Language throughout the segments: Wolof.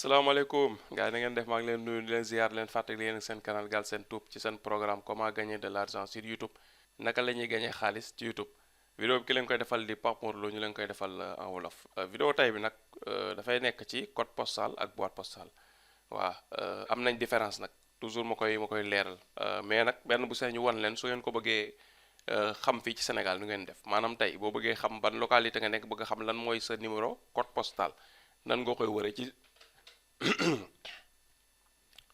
asalaamaaleykum gars yi na ngeen def maa ngi leen nuyu di leen ziar leen fàttali leen seen canal Galsen Tube ci seen programme comment gagner de l'argent sur YouTube naka la ñuy gagner xaalis ci YouTube vidéo bi ki leen koy defal di Pape ñu leen koy defal en wolof vidéo tey bi nag dafay nekk ci code postal ak boîte postale waaw am nañ différence nag toujours ma koy leeral mais nag benn bu see ñu wan leen su ngeen ko bëggee xam fii ci Sénégal nu ngeen def maanaam tey boo bëggee xam ban localité nga nekk bëgg xam lan mooy sa numéro code postal nan nga koy wëree ci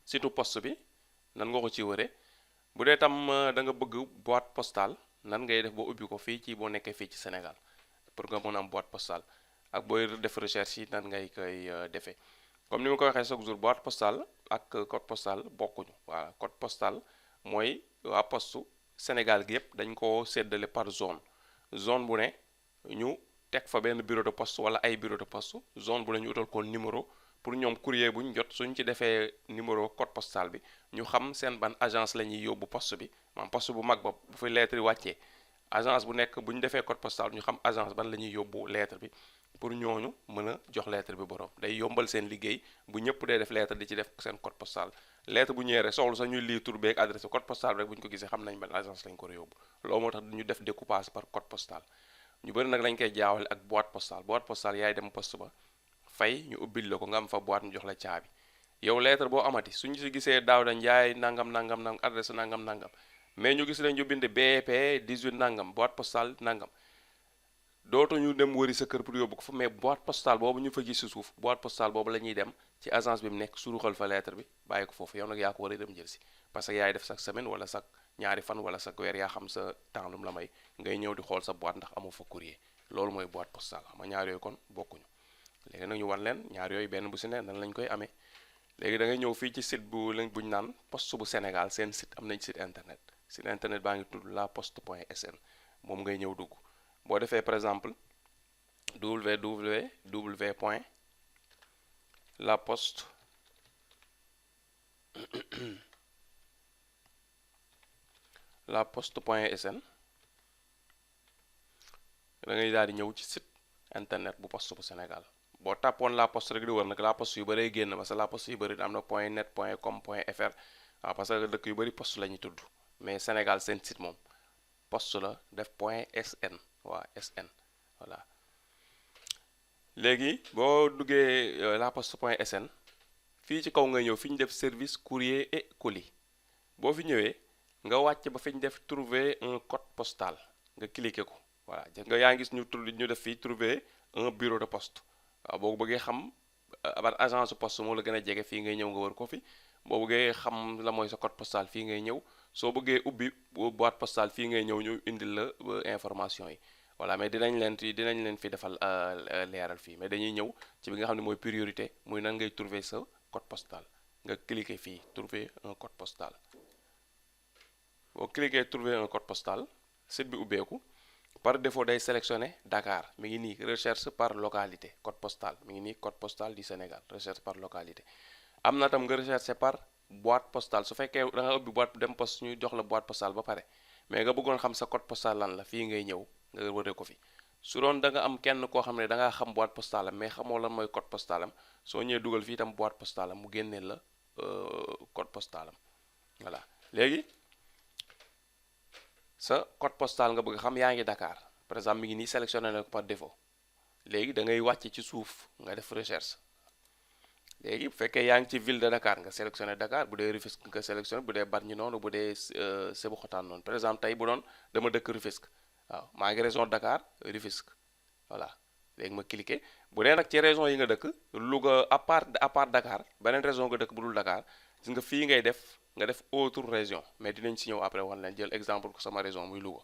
surtout poste bi nan nga ko ci wëre bu dee tam da nga bëgg boîte postale nan ngay def boo ubbi ko fii ci boo nekkee fii ci Sénégal pour nga mën a am boîte postale ak booy def recherche yi nan ngay koy defee comme ni ma ko waxee chaque jour boîte postale ak code postal bokkuñu voilà code postal mooy waa postu Sénégal gi yëpp dañ ko séddale par zone bu ne ñu teg fa benn bureau de poste wala ay bureau de poste zone bu ne ñu utal ko numéro pour ñoom courrier bu ñu jot suñ ci defee numéro code postal bi ñu xam seen ban agence la ñuy yóbbu poste bi maanaam poste bu mag ba bu fi lettre yi wàccee agence bu nekk bu ñu defee code postal ñu xam agence ban la ñuy yóbbu lettre bi pour ñooñu mën a jox lettre bi borom day yombal seen liggéey bu ñëpp dee def lettre di ci def seen code postal lettre bu ñëwee rek soxlu sax ñuy lire tur beeg adresse code postal rek bu ñu ko gisee xam nañ ban agence lañ ko yóbbu loolu moo tax ñu def découpage par code postal ñu bëri nag lañ koy jaawale ak boîte postale yaay dem poste ba fay ñu ubbil la ko nga am fa boîte ñu jox la caabi yow lettre boo amati suñu si gisee Daouda Ndiaye nangam adresse nangam mais ñu gis leen ñu bind BP 18 nangam boîte postale nangam dootu ñu dem wëri sa kër pour yóbbu ko fa mais boîte postale boobu ñu fa gis si suuf boîte postale boobu la ñuy dem ci agence bi mu nekk suruxal fa lettre bi bàyyi ko foofu yow nag yaa ko war a dem jël si parce que yaay def chaque semaine wala chaque ñaari fan wala chaque weer yaa xam sa temps lu mu la may ngay ñëw di xool sa boîte ndax amoo fa courrier loolu mooy boîte postale xam nga ñaar yooyu kon bokkuñu léegi nag ñu wan leen ñaar yooyu benn bu si ne nan lañ koy amee léegi da ngay ñëw fii ci site bu lañ buñ naan poste bu Sénégal seen site am nañ site internet baa ngi tudd laposte.sn moom ngay ñëw dugg boo defee par exemple www point laposte laposte.sn da ngay daal di ñëw ci site internet bu poste bu Sénégal boo tàppoon la poste rek di wër nag la poste yu bëree génn parce que la poste yu bëri am na point net point com point fr waaw parce que dëkk yu bëri poste la ñuy tudd mais Sénégal seen site moom poste la def point sn waa sn voilà léegi boo duggee la poste point sn fii ci kaw ngay ñëw fi ñu def service courrier et colis boo fi ñëwee nga wàcc ba fi ñu def trouver un code postal nga cliquer ko voilà nga yaa ngi gis ñu def fii trouver un bureau de poste waaw boo bëggee xam ban agence poste moo la gën a jege fii ngay ñëw nga wër ko fi boo bëggee xam la mooy sa code postal fii ngay ñëw soo bëggee ubbi boîte postale fii ngay ñëw ñu indil la information yi voilà mais dinañ leen fi defal leeral fii mais dañuy ñëw ci bi nga xam ne mooy priorité muy nan ngay trouver sa code postal nga cliquer fii trouver un code postal boo cliquer trouver un code postal site bi ubbeeku par défaut day sélectionné Dakar mi ngi nii recherche par localité code postal mi ngi nii code postal du Sénégal recherche par localité am na tam nga recherche par boîte postale su fekkee da nga ubbi boîte dem poste ñu jox la boîte postale ba pare mais nga bëggoon xam sa code postal lan la fii ngay ñëw nga wëree ko fi su doon da nga am kenn koo xam ne da ngaa xam boîte postale am mais xamoo lan mooy code postal am soo ñëwee dugal fii tam boîte postale am mu génneel la code postal am voilà léegi sa code postal nga bëgg xam yaa ngi Dakar par exemple mi ngi nii sélectionné na ko par défaut léegi da ngay wàcc ci suuf nga def recherche léegi bu fekkee yaa ngi ci ville de Dakar nga sélectionné Dakar bu dee Rufisque nga sélectionné bu dee Bargny noonu bu dee Sébikotane noonu par exemple tey bu doon dama dëkk Rufisque waaw maa ngi région Dakar Rufisque voilà léegi ma cliqué bu dee nag ci région yi nga dëkk Louga à part Dakar beneen région nga dëkk bu dul Dakar gis nga fii ngay def nga def autre région mais dinañ si ñëw après wan leen jël exemple ko sama région muy Louga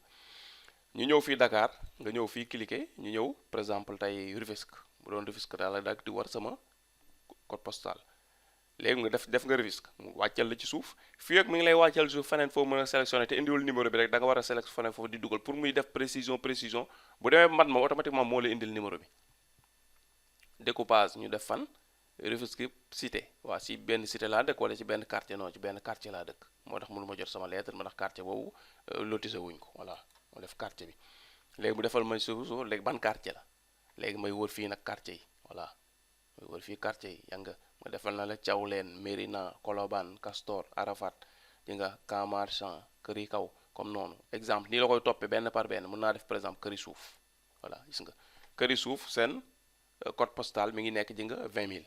ñu ñëw fii Dakar nga ñëw fii cliquer ñu ñëw par exemple tey Rufisque bu doon Rufisque daal la dak di war sama code postal léegi nga def nga Rufisque mu wàccal la ci suuf fii ak mi ngi lay wàccal suuf feneen foofu mën a sélectionné te indiwul numéro bi rek da nga war a sélectionné foofu di dugal pour muy def précision bu demee mat ma automatiquement moo lay indil numéro bi découpage ñu def fan Rufisque cité waa si benn cité laa dëkk wala ci benn quartier non ci benn quartier laa dëkk moo tax mënu ma jot sama lettre ma tax quartier boobu lotissé wuñ ko voilà moo def quartier bi léegi mu defal may suuf léegi ban quartier la léegi may wër fii nag quartier yi voilà may wër fii quartier yi yaa nga ma defal na la Thiawlène Mérina Colobane Castor Arafat di nga Camp Marchand këri kaw comme noonu exemple nii la koy toppee benn par benn mën naa def par exemple këri suuf voilà gis nga këri suuf seen code postal mi ngi nekk ji nga 20 000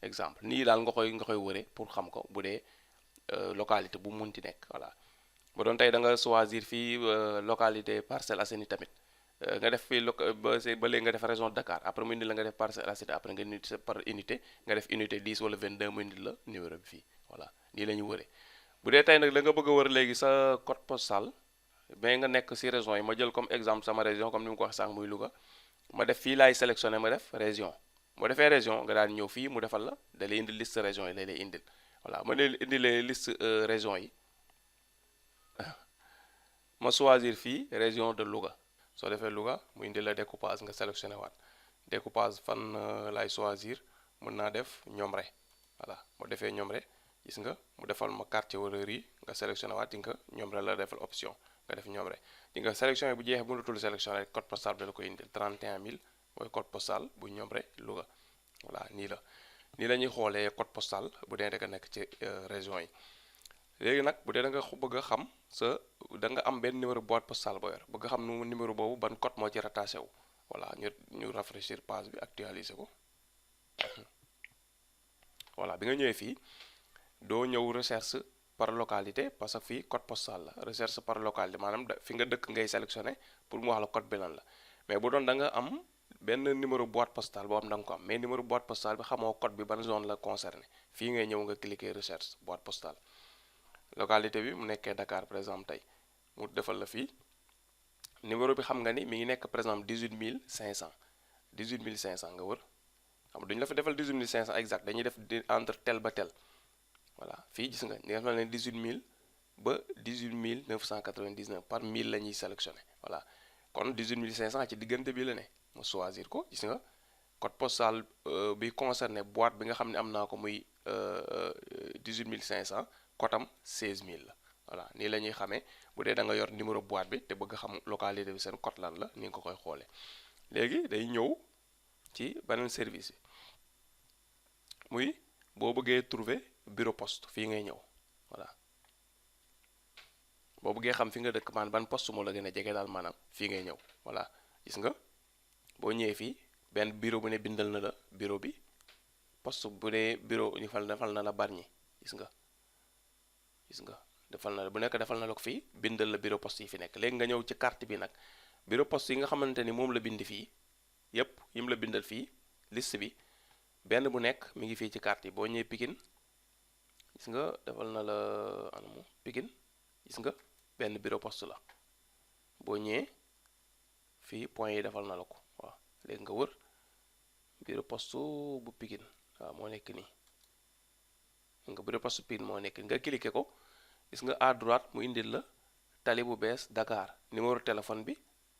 exemple nii daal nga koy wëre pour xam ko bu dee localité bu munti nekk voilà ba doon tey da nga choisir fii localité Parcelles Assainies tamit nga def fii ba léegi nga def région de Dakar après mu indi la nga def Parcelles Assainies après nga indi par unité nga def unité 10 wala 22 mu indi la numéro bi fii voilà nii la ñu wëree bu dee tey nag da nga bëgg a wër léegi sa code postal mais nga nekk ci région yi ma jël comme exemple sama région comme ni mu ko wax sànq muy Louga ma def fii laay sélectionné ma def région moo defee région nga daal ñëw fii mu defal la da lay indil liste région yi lay indil voilà ma ne indilee liste région yi ma choisir fii région de Louga soo defee Louga mu indi la découpage nga sélectionné waat découpage fan laay choisir mën naa def Ñomre voilà moo defee Ñomre gis nga mu defal ma quartier wala rue nga sélectionné waat di nga Ñomre la defal option nga def Ñomre di nga sélection yi bu jeexee bu dul sélection rek code postal bi la koy indil 31 000 mooy code postal bu Ñomre Louga voilà nii la ñuy xoolee code postal bu dee da nga nekk ci région yi léegi nag bu dee da nga bëgg a xam da nga am benn numéro boîte postale boo yor bëgg a xam nu numéro boobu ban code moo ci rattaché wu voilà ñu rafraîchir page bi actualiser ko voilà bi nga ñëwee fii doo ñëw recherche par localité parce que fii code postal la recherche par localité maanaam fi nga dëkk ngay sélectionné pour mu wax la code bi lan la mais bu doon da nga am benn numéro boîte postale boo xam da nga ko am mais numéro boîte postale bi xamoo code bi ban zone la concerné fii ngay ñëw nga cliquer recherche boîte postale localité bi mu nekkee Dakar par exemple tey mu defal la fii numéro bi xam nga ni mi ngi nekk par exemple 18500 18500 nga wër xam nga duñu la fa defal 18500 exact dañuy def entre tel ba tel voilà fii gis nga def na leen 18000 ba 18999 par 1000 la ñuy sélectionné voilà kon 18500 ci diggante bi la ne ma choisir ko gis nga code postal bi concerné boîte bi nga xam ne am naa ko muy 18500 code am 16000 la voilà nii la ñuy xamee bu dee da nga yor numéro boîte bi te bëgg xam localité bi seen code lan la ni nga ko koy xoolee léegi day ñëw ci beneen service bi muy boo bëggee trouver bureau poste fii ngay ñëw voilà boo bëggee xam fi nga dëkk man ban poste moo la gën a jege daal maanaam fii ngay ñëw voilà gis nga boo ñëwee fii benn bureau bu ne bindal na la bureau bi poste bu ne bureau ñu defal na la Bargny gis nga defal na la bu nekk defal na la ko fii bindal la bureau poste yi fi nekk léegi nga ñëw ci carte bi nag bureau poste yi nga xamante ni moom la bind fii yépp yim la bindal fii liste bi benn bu nekk mi ngi fii ci carte yi boo ñëwee Pikine gis nga defal na la anamu Pikine gis nga benn bureau poste la boo ñëwee fii point yi defal na la ko waaw léegi nga wër bureau poste bu Pikine waaw moo nekk nii nga bureau poste Pikine moo nekk nga cliquer ko gis nga à droite mu indil la tali bu bees Dakar numéro téléphone bi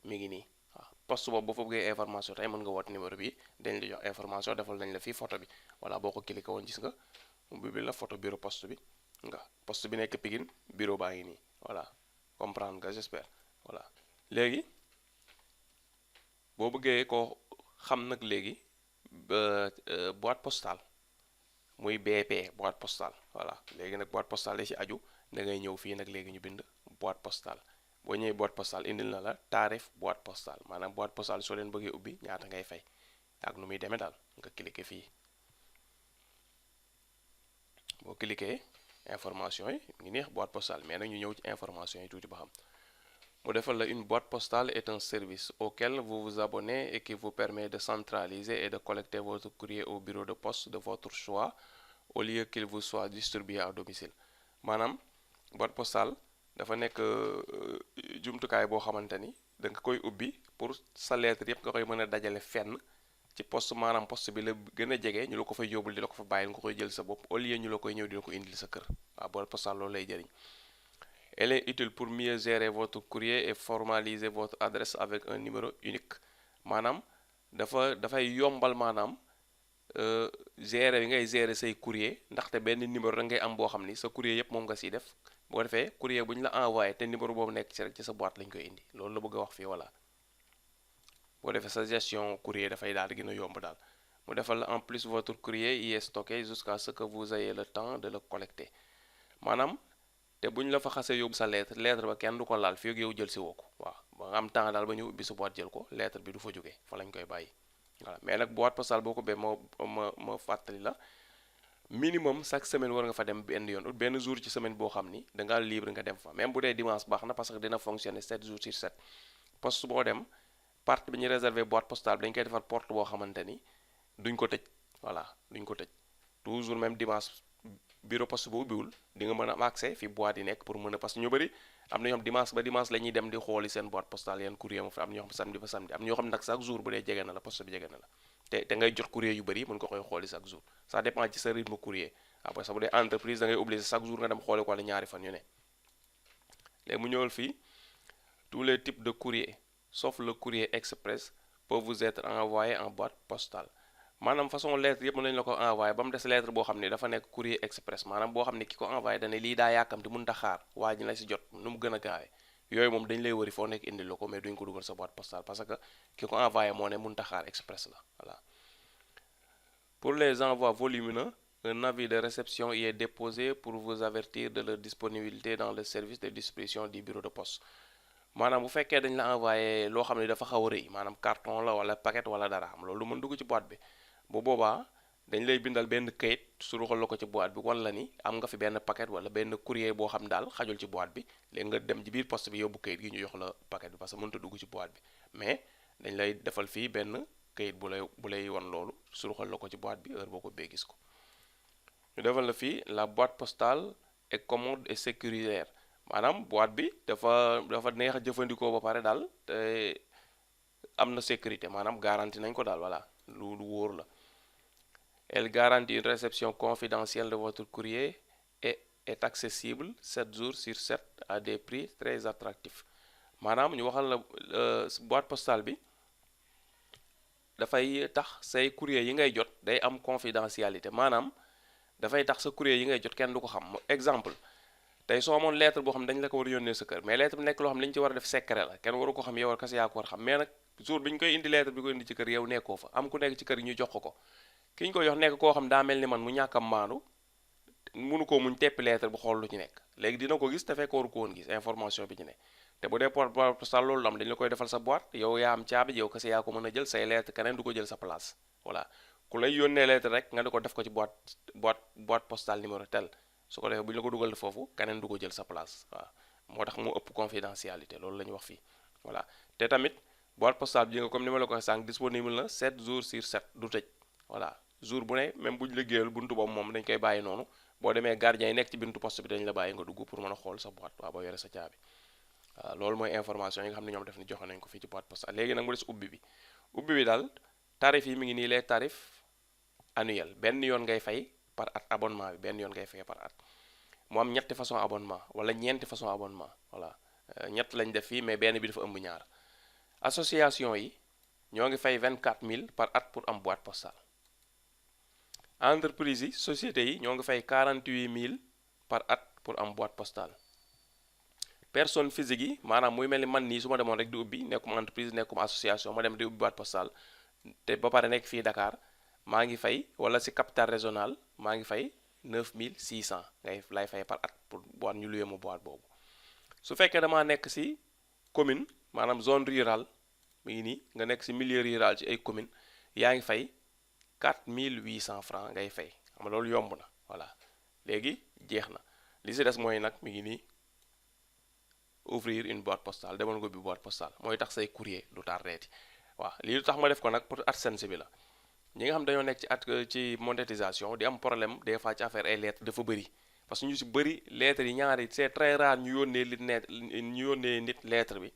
mi ngi nii waaw poste boobu boo fa bëggee information tey mën nga woote numéro bi dañ la jox information defal nañ la fii photo bi voilà boo ko cliquer woon gis nga mu bi la photo bureau poste bi nga poste bi nekk Pikine bureau baa ngi nii voilà comprendre nga j'espère voilà léegi boo bëggee ko xam nag léegi boîte postale muy BP boîte postale voilà léegi nag boîte postale la ci aju da ngay ñëw fii nag léegi ñu bind boîte postale boo ñëwee boîte postale indil na la tarif boîte postale maanaam boîte postale soo leen bëggee ubbi ñaata ngay fay ak nu muy demee daal nga cliquer fii boo cliquer information yi ngi neex boîte postale mais nag ñu ñëw ci information yi tuuti ba xam mu defal la une boîte postale est un service auquel vous vous abonnez et qui vous permet de centraliser et de collecter votre courrier au bureau de poste de votre choix au lieu qu'il vous soit distribué à domicile maanaam boîte postale dafa nekk jumtukaay boo xamante ni da nga koy ubbi pour sa lettre yëpp nga koy mën a dajale fenn ci poste maanaam poste bi la gën a jege ñu la ko fay yóbbul di la ko fa bàyyil nga koy jël sa bopp au lieu ñu la koy ñëw di la ko indil sa kër waaw boîte postale loolu lay jëriñ. Elle est utile pour mieux gérer votre courrier et formaliser votre adresse avec un numéro unique maanaam dafay yombal maanaam gérer bi ngay gérer say courrier ndaxte benn numéro rek ngay am boo xam ni sa courrier yëpp moom nga siy def boo defee courrier bu ñu la envoyé te numéro boobu nekk ci rek ci sa boîte lañ koy indi loolu la bëgg a wax fii voilà boo defee sa gestion courrier dafay daal di gën a yomb daal mu defal la en plus votre courrier y est stocké jusqu'à ce que vous ayez le temps de le collecter maanaam te bu ñu la fa xasee yóbbu sa lettre ba kenn du ko laal fii ak yow jël si woo ko waaw ba nga am temps daal ba ñu ubbi sa boîte jël ko lettre bi du fa jógee fa lañ koy bàyyi voilà mais nag boîte postale boo ko bee ma fàttali la minimum chaque semaine war nga fa dem benn yoon benn jour ci semaine boo xam ni da ngaa libre nga dem fa même bu dee dimanche baax na parce que dina fonctionner 7 jours sur 7 poste boo dem porte bi ñu réservé boîte postale bi dañ koy defar porte boo xamante ni duñ ko tëj voilà duñ ko tëj toujours même dimanche bureau poste bu ubbiwul di nga mën a am accès fi boîte yi nekk pour mën a parce que ñu bëri am na ñoo xam dimanche ba dimanche la ñuy dem di xooli seen boîte postale yenn courrier mu fa am ñoo xam samedi ba samedi am ñoo xam nag chaque jour bu dee jege na la poste bi jege na la te ngay jot courrier yu bëri mën ko koy xooli chaque jour ça dépend ci sa rythme courrier après sax bu dee entreprise da ngay obligé chaque jour nga dem xooli ko wala ñaari fan yu ne léegi mu ñëwal fii tous les types de courrier sauf le courrier express peut vous être envoyé en boîte postale maanaam façon lettre yëpp mën nañu la ko envoyé ba mu des lettre boo xam ne dafa nekk courrier express maanaam boo xam ne ki ko envoyé dane lii daa yàkkamti mën ta xaar waa ji la si jot nu mu gën a gaawee yooyu moom dañ lay wëri foo nekk indi la ko mais duñ ko dugal sa boîte postale parce que ki ko envoyé moo ne mën ta xaar express la voilà pour les envois volumineux un avis de réception y est déposé pour vous avertir de leur disponibilité dans le service de distribution du bureau de poste maanaam bu fekkee dañ la envoyé loo xam ne dafa xaw a rëy maanaam carton la wala paquet wala dara xam loolu mën dugg ci boîte bi bu boobaa dañ lay bindal benn kayit suruxal la ko ci boîte bi wan la ni am nga fi benn paquet wala benn courrier boo xam daal xajul ci boîte bi léegi nga dem ci biir poste bi yóbbu kayit gi ñu jox la paquet bi parce que mënut a dugg ci boîte bi mais dañ lay defal fii benn kayit bu lay wan loolu suruxal la ko ci boîte bi heure boo ko bee gis ko ñu defal la fii la boîte postale est commode et sécuritaire maanaam boîte bi dafa neex a jëfandikoo ba pare daal te am na sécurité maanaam garantie nañ ko daal voilà lu wóor la elle garantit une réception confidentielle de votre courrier et est accessible 7 jours sur 7 à des prix très attractifs maanaam ñu waxal la boîte postale bi dafay tax say courrier yi ngay jot day am confidentialité maanaam dafay tax sa courrier yi ngay jot kenn du ko xam exemple tey soo amoon lettre boo xam ne dañ la ko war a yónnee sa kër mais lettre bi nekk loo xam ne li ñu ci war a def secret la kenn waru ko xam yow war kese yaa ko war a xam mais nag jour bi ñu koy indi lettre bi ko indi ci kër yow nekkoo fa am ku nekk ci kër yi ñu jox ko ki ñu ko jox nekk koo xam daa mel ni man mu ñàkkam maandu mënu ko muñ teppi lettre bu xool lu ci nekk léegi dina ko gis te fekk waru ko woon gis information bi ci ne te bu dee boîte postale loolu am dañ la koy defal sa boîte yow yaa am caabi yow kese yaa ko mën a jël say lettre keneen du ko jël sa place voilà ku lay yónnee lettre rek nga di ko def ko ci boîte postale numéro tel su ko defee bu ñu la ko dugal foofu keneen du ko jël sa place waaw moo tax moo ëpp confidentialité loolu la ñu wax fii voilà te tamit boîte postale bi nga comme ni ma la ko waxee sànq disponible na 7 jours sur 7 du tëj voilà jour bu ne même bu ñu liggéeyal buntu boobu moom dañ koy bàyyi noonu boo demee gardien yi nekk ci buntu poste bi dañ la bàyyi nga dugg pour mën a xool sa boîte waaw boo yore sa caabi waaw loolu mooy information yi nga xam ne ñoom def ni joxe nañ ko fii ci boîte postale léegi nag mu des ubbi bi daal tarif yi mi ngi nii les tarifs annuels benn yoon ngay fay par at abonnement bi benn yoon ngay fay par at mu am ñetti façon abonnement wala ñeenti façon abonnement voilà ñett lañ def fii mais benn bi dafa ëmb ñaar association yi ñoo ngi fay 24000 par at pour am boîte postale entreprise yi société yi ñoo ngi fay 48000 par at pour am boîte postale personne physique yi maanaam muy mel ni man nii su ma demoon rek di ubbi nekkum entreprise nekkum association ma dem di ubbi boîte postale te ba pare nekk fii Dakar maa ngi fay wala si capital régional maa ngi fay 9600 lay fay par at pour boîte ñu luyee ma boîte boobu su fekkee damaa nekk si commune maanaam zone rurale mi ngi nii nga nekk si milieu rural ci ay commune yaa ngi fay 4800 francs ngay fay xam nga loolu yomb na voilà léegi jeex na li si des mooy nag mi ngi nii ouvrir une boîte postale demal nga bi boîte postale mooy tax say courrier du tardeeti waaw lii lu tax ma def ko nag pour AdSense bi la ñi nga xam dañoo nekk ci monétisation di am problème des fois ci affaire ay lettres dafa bëri parce que ñu si bëri lettres yi ñaari c'est très rare ñu yónnee nit lettre bi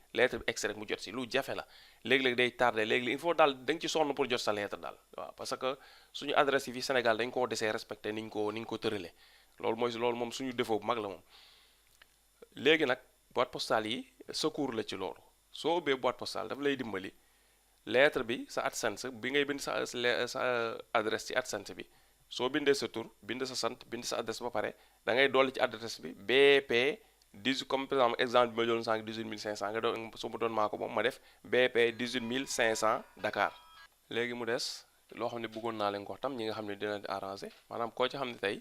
extrait mu jot si lu jafe la léegi-léegi day tardé léegi il faut daal da nga ci sonn pour jot sa lettre daal waaw parce que suñu adresse yi fii Sénégal dañ koo desee respecté niñ ko tërale loolu moom suñu défaut bu mag la moom léegi nag boîte postale yi secours la ci loolu soo ubbee boîte postale daf lay dimbali lettre bi sa AdSense bi ngay bind sa adresse ci AdSense bi soo bindee sa tur bind sa sant bind sa adresse ba pare da ngay dolli ci adresse bi BP 10 comme par exemple bi ma jëloon sànq 18500 nga doon su ma doon maa ko moom ma def BP 18500 Dakar léegi mu des loo xam ne bëggoon naa leen ko wax tam ñi nga xam ne dina arrangé maanaam koo ci xam ne tey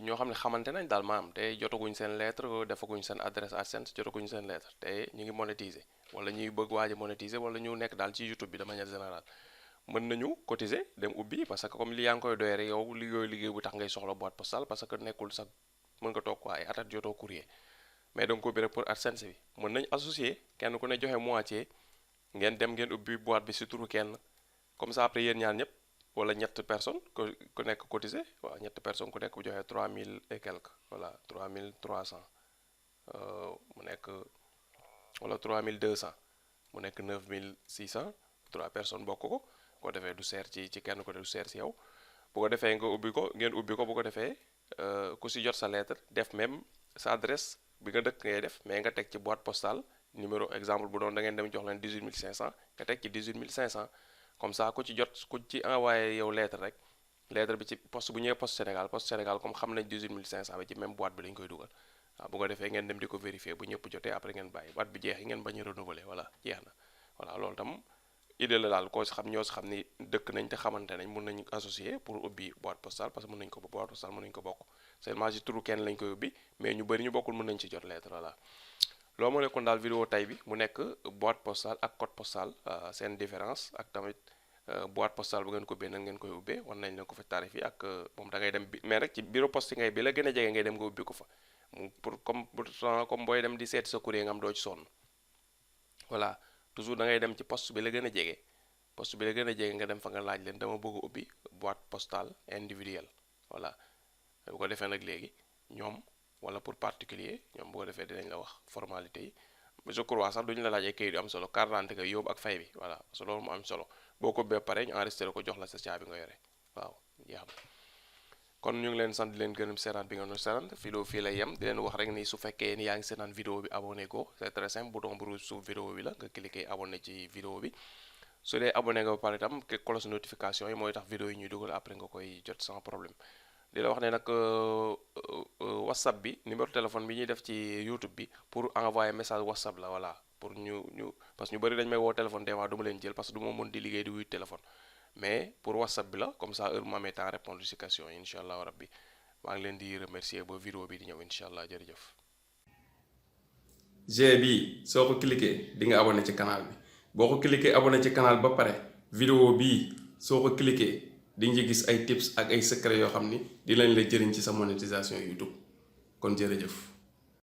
ñoo xam ne xamante nañ daal maanaam te jotaguñ seen lettre defaguñ seen adresse AdSense jotaguñ seen lettre te ñu ngi monétiser wala ñuy bëgg waaj a monétiser wala ñu nekk daal ci YouTube bi de manière générale mën nañu cotiser dem ubbi parce que comme li yaa ngi koy doy rek yow liggéey bu tax ngay soxla boîte postale parce que nekkul sax mën nga toog quoi ay atat jotoo courrier mais donc ko bi rek pour AdSense bi mën nañ associer kenn ku ne joxe moitié ngeen dem ngeen ubbi boîte bi si turu kenn comme ça après yéen ñaar ñëpp wala ñett personnes ku nekk cotisé waaw ñett personnes ku nekk bu joxee 3000 et quelque voilà 3300 mu nekk wala 3200 mu nekk 9600 3 personnes bokk ko defee du seer ci kenn ko du seer si yow bu ko defee nga ubbi ko ngeen ubbi ko bu ko defee ku si jot sa lettre def même sa adresse bi nga dëkk ngay def mais nga teg ci boîte postale numéro exemple bu doon da ngeen dem jox leen 18500 nga teg ci 18500 comme ça ku ci jot ku ci envoyé yow lettre rek lettre bi ci poste bu ñëwee poste Sénégal comme xam nañ 18500 bi ci même boîte bi lañ koy dugal waaw bu ko defee ngeen dem di ko vérifier bu ñëpp jotee après ngeen bàyyi boîte bi jeex yi ngeen bañ a renouveler voilà jeex na voilà loolu tam idée la daal koo si xam ñoo si xam ni dëkk nañ te xamante nañ mën nañu associer pour ubbi boîte postale parce que mën nañu ko boîte postale mën nañu ko bokk seulement si turu kenn lañ koy ubbi mais ñu bëri ñu bokkul mën nañ ci jot lettre voilà loolu moo nekkoon daal vidéo tay bi mu nekk boîte postale ak code postal seen différence ak tamit boîte postale bu ngeen ko ubbee nan ngeen koy ubbee wan nañ leen ko fa tarif yi ak moom da ngay dem mais rek ci bureau poste ngay bi la gën a jege ngay dem nga ubbi ko fa pour comme booy dem di seet sa courrier nga am doo ci sonn voilà toujours da ngay dem ci poste bi la gën a jege poste bi la gën a jege nga dem fa nga laaj leen dama bëgg a ubbi boîte postale individuelle voilà bu ko defee nag léegi ñoom wala pour particulier ñoom bu ko defee dinañ la wax formalité yi je crois sax duñu la laaj ay kayit yu am solo carte d'identité nga yóbbu ak fay bi voilà parce que loolu mu am solo boo ko bee pare ñu enregistré ko jox la sa caabi nga yore waaw jeex na kon ñu ngi leen sant di leen gërëm seetaan bi nga nu seetaan vidéo fii lay yem di leen wax rek ni su fekkee ni yaa ngi seetaan vidéo bi abonné ko c'est très simple bouton bu rouge suuf vidéo bi la nga cliquer abonné ci vidéo bi su dee abonné nga ba pare itam cloche notification yi mooy tax vidéo yi ñuy dugal après nga koy jot sans problème di la wax ne nag whatsapp bi numéro téléphone bi ñuy def ci YouTube bi pour envoyer message whatsapp la voilà pour ñu parce que ñu bëri dañ may woo téléphone des fois du ma leen jël parce que du ma mën di liggéey di wuy téléphone mais pour whatsapp bi la comme ça heure bu ma amee temps répondre ci question yi incha allah rabbi maa ngi leen di remercier ba vidéo bi di ñëw incha allah jërëjëf. G bi soo ko cliquer di nga abonné ci canal bi boo ko cliquer abonné ci canal ba pare vidéo bii soo ko cliquer di nga gis ay tips ak ay secret yoo xam ni di lañ la jëriñ ci sa monétisation YouTube kon jërëjëf.